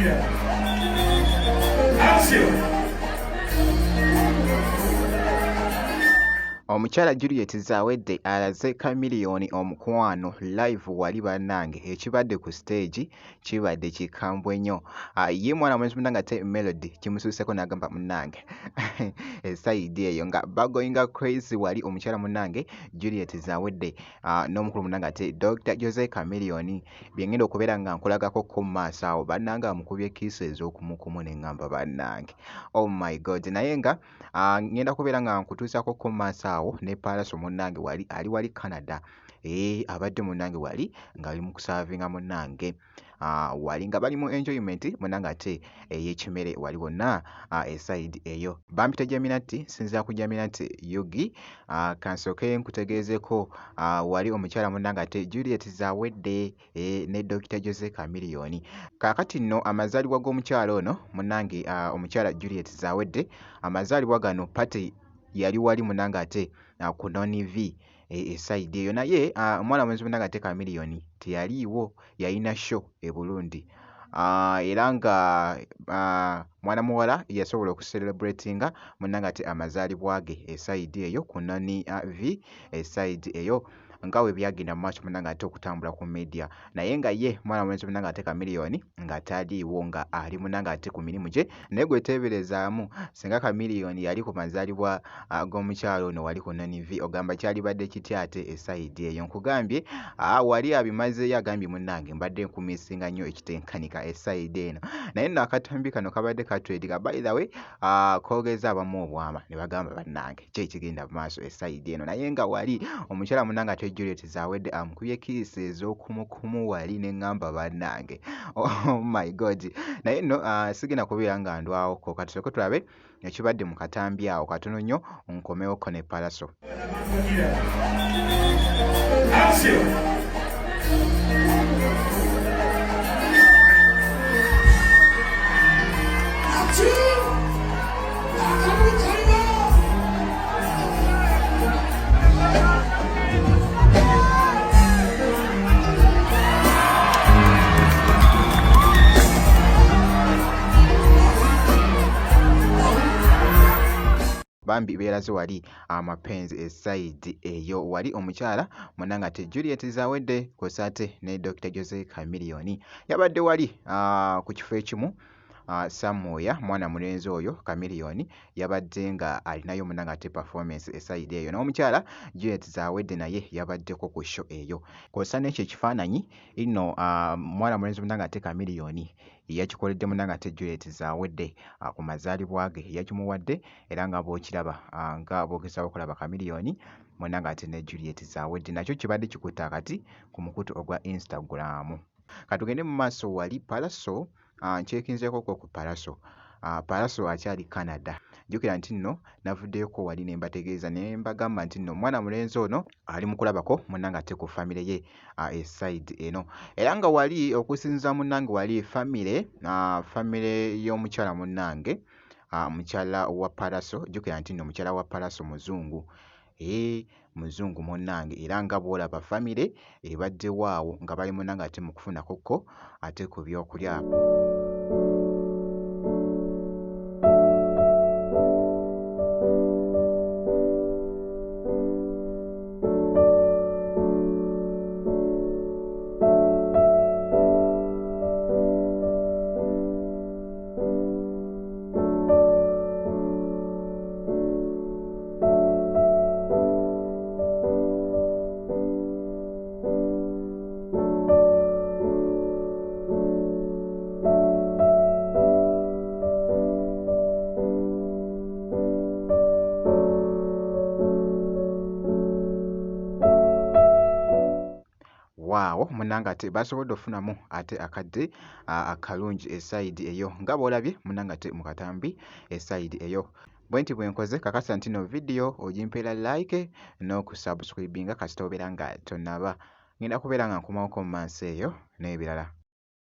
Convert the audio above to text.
Magira. Action! Omukyala Juliet Zawedde alaze Chameleone omukwano live wali bannange ekibadde ku siteegi kibadde kikambwe nnyo. Ye mwana mulenzi munnange ate Melody kimusuuseeko n'agamba munnange esayidi eyo nga bagoinga crazy wali omukyala munnange Juliet Zawedde n'omukulu munnange ate Dr. Jose Chameleone bye ngenda okubeera nga nkulagako ko mu maaso awo bannange amukubye kiisi ez'okumukumu ne ŋŋamba bannange oh my God naye nga ngenda kubeera nga nkutuusaako ko mu maaso awo ne Pallaso munnange wali ali wali Canada abadde munnange wali ng'ali mu kusaavinga munnange wali nga bali mu enjoyment munnange ate ey'ekimere wali wonna esayidi eyo. Bampita Jaminati nsinziira ku Jaminati Yugi kansooke nkutegeezeeko wali omukyala munnange ate Juliet Zawedde ne Dr. Jose Chameleone. Kaakati nno amazaalibwa g'omukyala ono munnange omukyala Juliet Zawedde amazaalibwa gano party yali wali munnange ate ku Noni V esayidi eyo naye omwana mulenzi munnange ate Chameleone teyaliiwo yalina show e Burundi. Era nga mwana muwala yasobola okucelebratinga munnange ate amazaalibwa ge esayidi eyo ku Noni V esayidi eyo nga bwe byagenda mu maaso munnange ate okutambula ku media naye nga ye mwana mulenzi munnange ate Chameleone nga taliiwo nga ali munnange ate ku mirimu gye naye gwe teeberezaamu singa Chameleone yali ku mazaalibwa g'omukyala ono wali ku Noni V ogamba kyalibadde kitya ate esayidi eyo nkugambye wali abimazeeyo agambye munnange mbadde nkumisinga nnyo ekitenkanika esayidi eno naye nno akatambi kano kabadde katwediga by the way koogeza abamu obwama ne bagamba bannange ki ekigenda mu maaso esayidi eno naye nga wali omukyala munnange ate Juliet Zawedde amukubye kiisi ez'okumukumu wali ne ŋŋamba bannange oh my God naye nno sigenda kubeera nga ndwawoko kati tusooke tulabe ekibadde mu katambi awo katono nnyo nkomewoko ne Pallaso. Magira. Action! Bambi beeraze wali amapenzi esayidi eyo wali omukyala munnange ate Juliet Zawedde kw'ossa ate ne Dr. Jose Chameleone yabadde wali ku kifo ekimu Samuya mwana mulenzi oyo Chameleone yabadde nga alinayo munnange ate performance esayidi eyo n'omukyala Juliet Zawedde naye yabaddeko ku show eyo kw'ossa n'ekyo ekifaananyi nno mwana mulenzi munnange ate Chameleone yakikoledde munnange ate Juliet Zawedde ku mazaalibwa ge yakimuwadde era nga bw'okiraba nga bw'ogezaako okulaba Chameleone munnange ate ne Juliet Zawedde nakyo kibadde kikutte akati ku mukutu ogwa Instagram. Katugende mu maaso wali Pallaso nkyekinzeeko ku Pallaso. Pallaso akyali Canada. Jjukira nti nno navuddeyoko wali ne mbategeeza ne mbagamba nti nno omwana mulenzi ono ali mu kulabako munnange ate ku famire ye esayidi eno era nga wali okusinziira munnange wali famire famire y'omukyala munnange mukyala wa Pallaso jjukira nti nno mukyala wa Pallaso muzungu muzungu munnange era nga bw'olaba famire ebaddewo awo nga bali munnange ate mu kufunako ko ate ku byokulya. Waawo munnange ate basobodde okufunamu ate akadde akalungi esayidi eyo nga bw'olabye munnange ate mu katambi esayidi eyo. Bwe nti bwe nkoze kakasa nti nno vidiyo ogimpeera like n'okusubscribinga kasita obeera nga tonnaba. Ngenda kubeera nga nkomawoko mu maaso eyo n'ebirala.